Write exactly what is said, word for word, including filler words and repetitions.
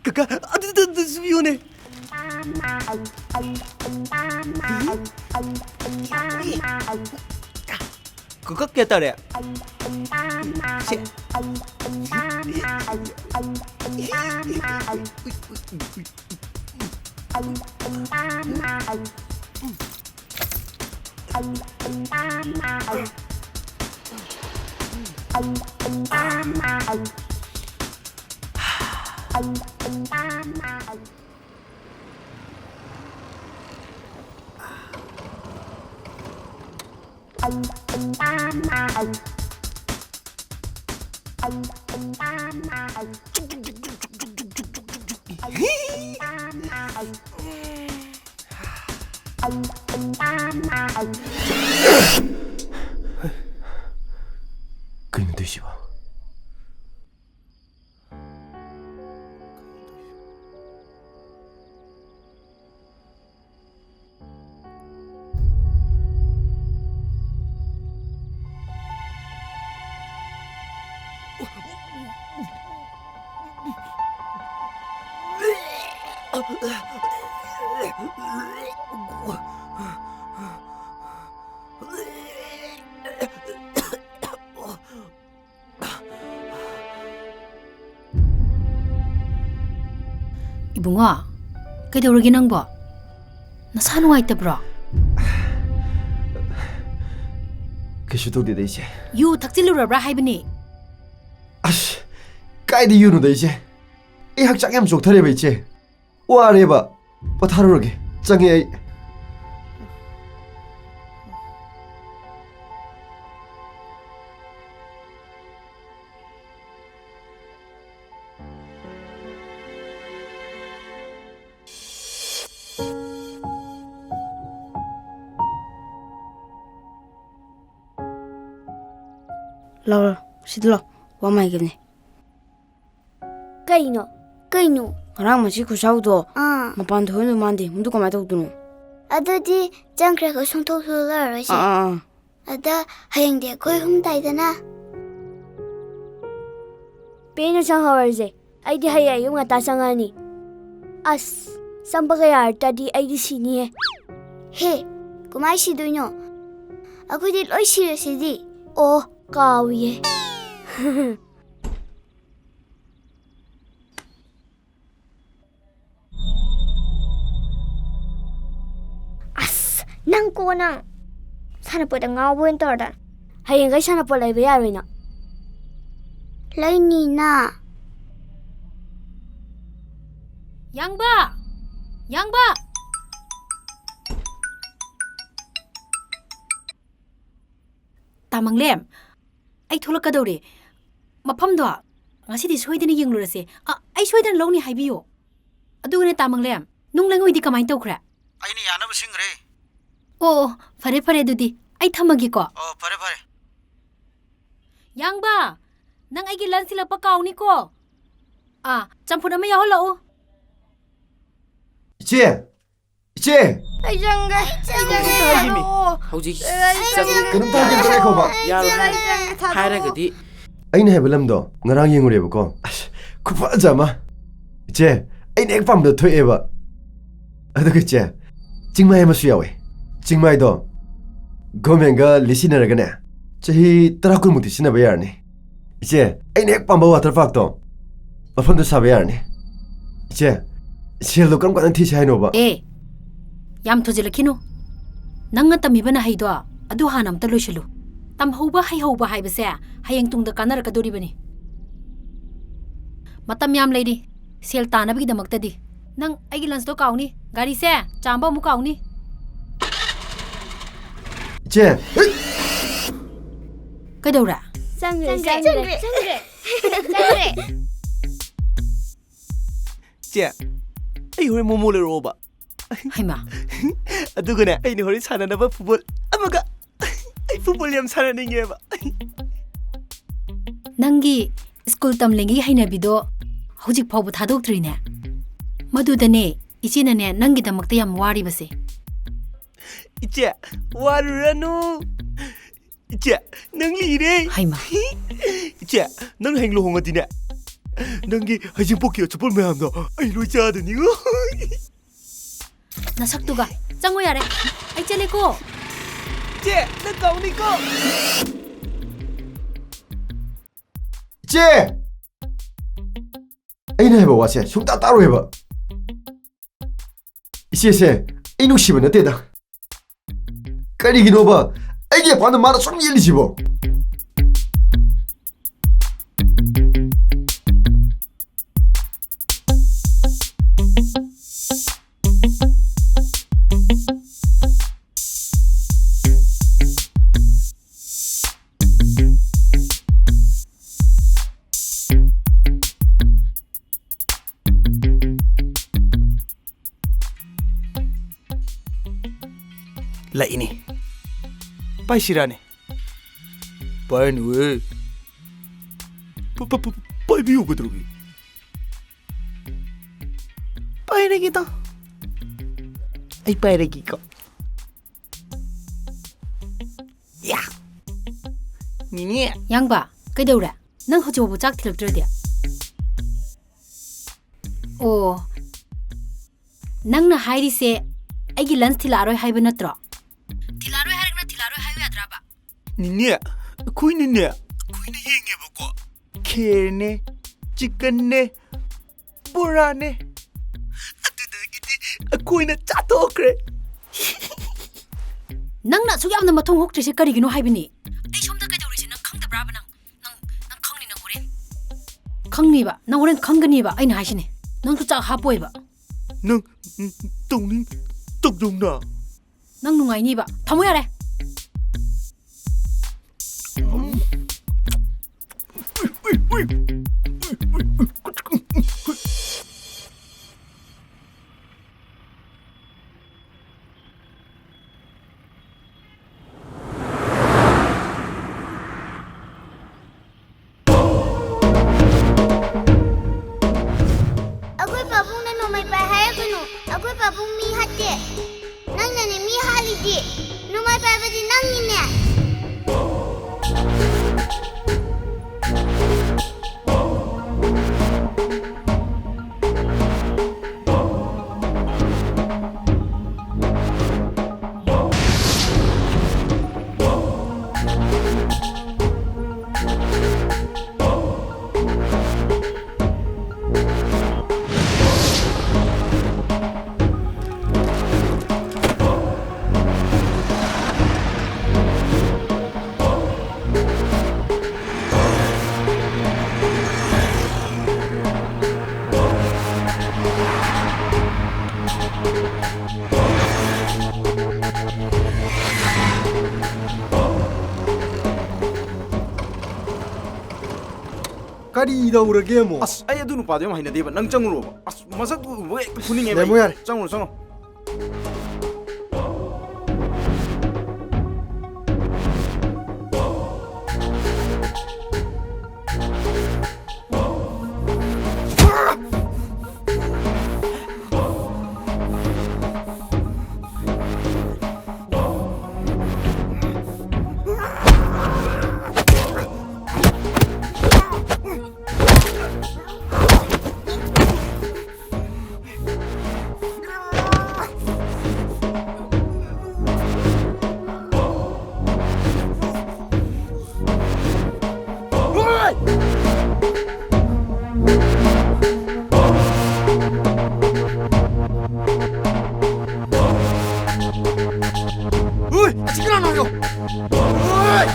ꯀꯀꯥ, ꯑꯗꯨꯗ, ꯑꯗꯨꯗꯁꯨ ꯌꯣꯟꯅꯦ꯫ ꯀꯀꯥ, ꯀꯌꯥ ꯇꯥꯔꯦ? ꯁꯦ꯫ ꯀꯩꯅꯣ ꯇꯧꯏꯁꯤꯕꯣ? ꯏꯕꯨꯡꯉꯣ, ꯀꯩꯗꯧꯔꯒꯦ ꯅꯪꯕꯣ? ꯅꯁꯥ ꯅꯨꯡꯉꯥꯏꯇꯕ꯭ꯔꯣ? ꯀꯩꯁꯨ ꯇꯧꯗꯦꯗ, ꯏꯆꯦ꯫ ꯌꯨ ꯊꯛꯆꯤꯜꯂꯨꯔꯕ꯭ꯔꯥ ꯍꯥꯏꯕꯅꯤ? ꯑꯁ, ꯀꯥꯏꯗ ꯌꯨꯅꯣꯗ, ꯏꯆꯦ? ꯑꯩ ꯍꯛꯆꯥꯡ ꯌꯥꯝ ꯆꯣꯛꯊꯔꯦꯕ, ꯏꯆꯦ꯫ ꯋꯥꯔꯦꯕ꯫ ꯄꯣꯊꯥꯔꯨꯔꯒꯦ꯫ ꯆꯪꯉꯦ ꯑꯩ꯫ ꯂꯥꯎ, ꯂꯥꯎ, ꯁꯤꯗ ꯂꯥꯎ꯫ ꯋꯥ ꯑꯃ ꯍꯥꯏꯒꯦꯅꯦ꯫ ꯀꯩꯅꯣ? ꯀꯩꯅꯣ? ꯉꯔꯥꯡ ꯃꯁꯤ ꯈꯨꯁꯥꯎꯗꯣ ꯑꯥ꯫ ꯃꯄꯥꯟ ꯊꯣꯛꯍꯟꯗꯧ ꯃꯥꯟꯗꯦ꯫ ꯃꯗꯨ ꯀꯃꯥꯏꯅ ꯇꯧꯗꯣꯏꯅꯣ? ꯑꯗꯨꯗꯤ ꯆꯪꯈ꯭ꯔꯒ ꯁꯨꯡꯊꯣꯛ ꯊꯣꯛꯂꯛꯑꯔꯣꯏꯁꯦ꯫ ꯑꯥ, ꯑꯥ, ꯑꯥ꯫ ꯑꯗ ꯍꯌꯦꯡꯗꯤ ꯑꯩꯈꯣꯏ ꯑꯍꯨꯝ ꯇꯥꯏꯗꯅ꯫ ꯄꯦꯟꯅ ꯆꯪꯍꯧꯔꯁꯦ꯫ ꯑꯩꯗꯤ ꯍꯌꯦꯡ ꯑꯌꯨꯛ ꯉꯟꯇꯥ ꯆꯪꯉꯅꯤ꯫ ꯑꯁ, ꯆꯪꯕꯒ ꯌꯥꯔꯛꯇ꯭ꯔꯗꯤ ꯑꯩꯗꯤ ꯁꯤꯅꯤꯍꯦ꯫ ꯍꯦ, ꯀꯃꯥꯏ ꯁꯤꯗꯣꯏꯅꯣ? ꯑꯩꯈꯣꯏꯗꯤ ꯂꯣꯏ ꯁꯤꯔꯁꯤꯗꯤ꯫ ꯑꯣ, ꯀꯥꯎꯏꯌꯦ꯫ ꯑꯁ, ꯅꯪ ꯀꯣ ꯅꯪ꯫ ꯁꯥꯟꯅꯄꯣꯠꯇ ꯉꯥꯎꯕ ꯑꯣꯏꯅ ꯇꯧꯔꯗ꯫ ꯍꯌꯦꯡꯈꯩ ꯁꯥꯟꯅꯄꯣꯠ ꯂꯩꯕ ꯌꯥꯔꯣꯏꯅ꯫ ꯂꯩꯅꯤꯅ꯫ ꯌꯥꯡꯕ! ꯌꯥꯡꯕ! ꯇꯥꯃꯪꯂꯦꯝ, ꯑꯩ ꯊꯣꯛꯂꯛꯀꯗꯧꯔꯦ꯫ ꯃꯐꯝꯗꯣ ꯉꯁꯤꯗꯤ ꯁꯣꯏꯗꯅ ꯌꯦꯡꯂꯨꯔꯁꯦ꯫ ꯑ, ꯑꯩ ꯁꯣꯏꯗꯅ ꯂꯧꯅꯤ ꯍꯥꯏꯕꯤꯌꯣ꯫ ꯑꯗꯨꯒꯅꯦ ꯇꯥꯃꯪꯂꯦꯝ, ꯅꯨꯡ ꯂꯩꯉꯣꯏꯗꯤ ꯀꯃꯥꯏꯅ ꯇꯧꯈ꯭ꯔꯦ? ꯑꯩꯅ ꯌꯥꯅꯕ ꯁꯤꯟꯈ꯭ꯔꯦ꯫ ꯑꯣ, ꯑꯣ, ꯐꯔꯦ, ꯐꯔꯦ ꯑꯗꯨꯗꯤ꯫ ꯑꯩ ꯊꯝꯃꯒꯦꯀꯣ꯫ ꯑꯣ, ꯐꯔꯦ, ꯐꯔꯦ꯫ ꯌꯥꯡꯕ, ꯅꯪ ꯑꯩꯒꯤ lunch ꯊꯤꯜꯂꯛꯄ ꯀꯥꯎꯅꯤꯀꯣ꯫ ꯑꯥ, ꯆꯝꯐꯨꯠ ꯑꯃ ꯌꯥꯎꯍꯜꯂꯛꯎ꯫ ꯏꯆꯦ! ꯏꯆꯦ! ꯑꯩ ꯆꯪꯒꯦ, ꯑꯩ ꯆꯪꯒꯦ꯫ ꯀꯩꯅꯣ ꯍꯥꯏꯁꯤꯃꯤ? ꯍꯧꯖꯤꯛ ꯑꯩ ꯆꯪꯒꯦ꯫ ꯆꯪꯒꯦ꯫ ꯀꯩꯅꯣꯝꯇ ꯍꯥꯏꯒꯦ, ꯇꯥꯔꯦꯀꯣꯕ꯫ ꯌꯥꯔꯣꯏ꯫ ꯏꯆꯦ, ꯑꯩ ꯆꯪꯒꯦ, ꯊꯥꯗꯣꯛꯑꯣ꯫ ꯑꯩꯅ ꯍꯥꯏꯕ ꯂꯝꯗꯣ ꯉꯔꯥꯡ ꯌꯦꯡꯉꯨꯔꯦꯕꯀꯣ꯫ ꯑꯁ, ꯈꯨꯐꯖ ꯑꯃ꯫ ꯏꯆꯦ, ꯑꯩꯅ ꯍꯦꯛ ꯄꯥꯝꯕꯗꯣ ꯊꯣꯛꯑꯦꯕ꯫ ꯑꯗꯨꯒ ꯏꯆꯦ, ꯆꯤꯡꯃꯥꯏ ꯑꯃꯁꯨ ꯌꯥꯎꯋꯦ꯫ ꯆꯤꯡꯃꯥꯏꯗꯣ governmentꯒ lease ꯁꯤꯟꯅꯔꯒꯅꯦ, ꯆꯍꯤ ꯇꯔꯥ ꯀꯨꯟꯃꯨꯛꯇꯤ ꯁꯤꯖꯤꯟꯅꯕ ꯌꯥꯔꯅꯤ꯫ ꯏꯆꯦ, ꯑꯩꯅ ꯍꯦꯛ ꯄꯥꯝꯕ water parkꯇꯣ, ꯃꯐꯝꯗꯨ ꯁꯥꯕ ꯌꯥꯔꯅꯤ꯫ ꯏꯆꯦ, ꯁꯦꯜꯗꯣ ꯀꯔꯝ ꯀꯥꯟꯗ ꯊꯤꯁꯦ ꯍꯥꯏꯅꯣꯕ? ꯑꯦ, ꯌꯥꯝ ꯊꯨꯖꯤꯜꯂꯛꯈꯤꯅꯨ꯫ ꯅꯪꯅ ꯇꯝꯃꯤꯕ ꯅꯍꯩꯗꯣ ꯑꯗꯨ ꯍꯥꯟꯅ ꯑꯝꯇ ꯂꯣꯏꯁꯤꯜꯂꯨ꯫ ꯇꯝꯍꯧꯕ ꯍꯩꯍꯧꯕ ꯍꯥꯏꯕꯁꯦ ꯍꯌꯦꯡ ꯇꯨꯡꯗ ꯀꯥꯟꯅꯔꯛꯀꯗꯣꯔꯤꯕꯅꯤ꯫ ꯃꯇꯝ ꯌꯥꯝ ꯂꯩꯔꯤ꯫ ꯁꯦꯜ ꯇꯥꯅꯕꯒꯤꯗꯃꯛꯇꯗꯤ꯫ ꯅꯪ ꯑꯩꯒꯤ lunchꯇꯣ ꯀꯥꯎꯅꯤ꯫ ꯒꯥꯔꯤꯁꯦ ꯆꯥꯝꯕ ꯑꯃꯨꯛ ꯀꯥꯎꯅꯤ꯫ ꯏꯆꯦ! ꯀꯩꯗꯧꯔꯦ? ꯆꯪꯈ꯭ꯔꯦ, ꯆꯪꯈ꯭ꯔꯦ, ꯆꯪꯈ꯭ꯔꯦ, ꯆꯪꯈ꯭ꯔꯦ꯫ ꯆꯪꯈ꯭ꯔꯦ꯫ ꯆꯦ, ꯑꯩ ꯍꯣꯔꯦꯟ ꯃꯣꯃꯣ ꯂꯩꯔꯛꯑꯣꯕ꯫ ꯍꯩꯃꯥ꯫ ꯑꯗꯨꯒꯅꯦ, ꯑꯩꯅ ꯍꯣꯔꯦꯟ ꯁꯥꯟꯅꯅꯕ football ꯑꯃꯒ꯫ ꯑꯩ football ꯌꯥꯝ ꯁꯥꯟꯅꯅꯤꯡꯉꯦꯕ꯫ ꯅꯪꯒꯤ ꯁ꯭ꯀꯨꯜ ꯇꯝꯂꯤꯉꯩꯒꯤ ꯍꯩꯅꯕꯤꯗꯣ ꯍꯧꯖꯤꯛ ꯐꯥꯎꯕ ꯊꯥꯗꯣꯛꯇ꯭ꯔꯤꯅꯦ꯫ ꯃꯗꯨꯗꯅꯦ ꯏꯆꯦꯅꯅꯦ ꯅꯪꯒꯤꯗꯃꯛꯇ ꯌꯥꯝ ꯋꯥꯔꯤꯕꯁꯦ꯫ ꯏꯆꯦ, ꯋꯥꯔꯨꯔꯅꯨ꯫ ꯏꯆꯦ, ꯅꯪ ꯂꯤꯔꯦ꯫ ꯍꯩꯃꯥ꯫ ꯏꯆꯦ, ꯅꯪ ꯍꯌꯦꯡ ꯂꯨꯍꯣꯡꯉꯗꯤꯅꯦ, ꯅꯪꯒꯤ ꯍꯩꯖꯤꯡꯄꯣꯛꯀꯤ ꯑꯆꯥꯄꯣꯠ ꯃꯌꯥꯝꯗꯣ ꯑꯩ ꯂꯣꯏ ꯆꯥꯗꯣꯏꯅꯤꯉꯣ꯫ ꯅꯁꯛꯇꯨꯒ꯫ ꯆꯪꯉꯣ ꯌꯥꯔꯦ꯫ ꯑꯩ ꯆꯠꯂꯦꯀꯣ꯫ ꯆꯦ, ꯅꯪ ꯀꯥꯎꯅꯤꯀꯣ꯫ ꯏꯆꯦ! ꯑꯩꯅ ꯍꯥꯏꯕ ꯋꯥꯁꯦ ꯁꯨꯡꯇꯥ ꯇꯥꯔꯣꯏꯕ꯫ ꯏꯆꯦꯁꯦ ꯑꯩ ꯅꯨꯡꯁꯤꯕ ꯅꯠꯇꯦꯗ꯫ ꯀꯔꯤꯒꯤꯅꯣꯕ ꯑꯩꯒꯤ ꯑꯄꯥꯝꯕ ꯃꯥꯅ ꯁꯨꯝ ꯌꯦꯜꯂꯤꯁꯤꯕꯣ? ꯂꯥꯛꯏꯅꯦ꯫ ꯄꯥꯏꯁꯤꯔꯥꯅꯦ? ꯄꯥꯏꯅꯨꯍꯦ꯫ ꯄ-, ꯄ-, ꯄ-, ꯄꯥꯏꯕꯤꯌꯨ ꯀꯩꯗꯧꯔꯒꯦ? ꯄꯥꯏꯔꯒꯦꯗ꯫ ꯑꯩ ꯄꯥꯏꯔꯒꯦꯀꯣ꯫ ꯌꯥ! ꯅꯤꯅꯦ! ꯌꯥꯡꯕ, ꯀꯩꯗꯧꯔꯦ? ꯅꯪ ꯍꯧꯖꯤꯛ ꯐꯥꯎꯕ ꯆꯥꯛ ꯊꯤꯜꯂꯛꯇ꯭ꯔꯗꯤ? ꯑꯣ, ꯅꯪꯅ ꯍꯥꯏꯔꯤꯁꯦ ꯑꯩꯒꯤ lunch ꯊꯤꯜꯂꯛꯑꯔꯣꯏ ꯍꯥꯏꯕ ꯅꯠꯇ꯭ꯔꯣ? ꯊꯤꯜꯂꯛꯑꯔꯣꯏ ꯍꯥꯏꯔꯒꯅ ꯊꯤꯜꯂꯛꯑꯔꯣꯏ ꯍꯥꯏꯌꯨ ꯌꯥꯗ꯭ꯔꯕ? ꯅꯤꯅꯦ, ꯑꯩꯈꯣꯏꯅꯅꯦ, ꯑꯩꯈꯣꯏꯅ ꯌꯦꯡꯉꯦꯕꯀꯣ꯫ ꯈꯦꯔꯅꯦ, chickenꯅꯦ, ꯕꯣꯔꯥꯅꯦ꯫ ꯑꯗꯨꯗꯒꯤꯗꯤ ꯑꯩꯈꯣꯏꯅ ꯆꯥꯊꯣꯛꯈ꯭ꯔꯦ꯫ ꯅꯪꯅ ꯑꯁꯨꯛ ꯌꯥꯝꯅ ꯃꯊꯣꯡ ꯍꯨꯛꯇ꯭ꯔꯤꯁꯦ ꯀꯔꯤꯒꯤꯅꯣ ꯍꯥꯏꯕꯅꯤ? ꯑꯩ ꯁꯣꯝꯗ ꯀꯩꯗꯧꯔꯤꯁꯦ ꯅꯪ ꯈꯪꯗꯕ꯭ꯔꯥꯕ ꯅꯪ? ꯅꯪ, ꯅꯪ ꯈꯪꯅꯤ ꯅꯪ ꯍꯣꯔꯦꯟ꯫ ꯈꯪꯅꯤꯕ, ꯅꯪ ꯍꯣꯔꯦꯟ ꯈꯪꯒꯅꯤꯕ ꯑꯩꯅ ꯍꯥꯏꯁꯤꯅꯦ꯫ ꯅꯪꯁꯨ ꯆꯥꯛ ꯍꯥꯞꯄꯣꯏꯕ꯫ ꯅꯪ, ꯎꯝ, ꯇꯧꯅꯤꯡ, ꯇꯧꯗꯧꯅ꯫ ꯅꯪ ꯅꯨꯡꯉꯥꯏꯅꯤꯕ꯫ ꯊꯝꯃꯣ ꯌꯥꯔꯦ꯫ ꯑꯩꯈꯣꯏ ꯄꯥꯕꯨꯡꯅ ꯅꯣꯡꯃꯩ ꯄꯥꯏ ꯍꯥꯏꯔꯛꯀꯅꯨ꯫ ꯑꯩꯈꯣꯏ ꯄꯥꯕꯨꯡ ꯃꯤ ꯍꯥꯠꯇꯦ꯫ ꯅꯪꯅꯅꯦ ꯃꯤ ꯍꯥꯠꯂꯤꯗꯤ꯫ ꯅꯣꯡꯃꯩ ꯄꯥꯏꯕꯗꯤ ꯅꯪꯅꯤꯅꯦ꯫ ꯀꯔꯤ ꯇꯧꯔꯒꯦ ꯑꯃꯨꯛ? ꯑꯁ, ꯑꯩ ꯑꯗꯨ ꯅꯨꯄꯥꯗꯣ ꯌꯥꯝ ꯍꯩꯅꯗꯦꯕ꯫ ꯅꯪ ꯆꯪꯉꯨꯔꯣꯕ꯫ ꯑꯁ, ꯃꯁꯛꯇꯨ ꯎꯕ ꯍꯦꯛꯇ ꯐꯨꯅꯤꯡꯉꯦꯕ ꯂꯦꯝꯃꯣ ꯑꯩ꯫ ꯌꯥꯔꯦ꯫ ꯆꯪꯉꯨꯔꯣ, ꯆꯪꯉꯨꯔꯣ꯫ ꯍꯣꯏ! ꯑꯁꯤ ꯀꯅꯥꯅꯣ ꯍꯥꯏꯌꯣ? ꯍꯣꯏ!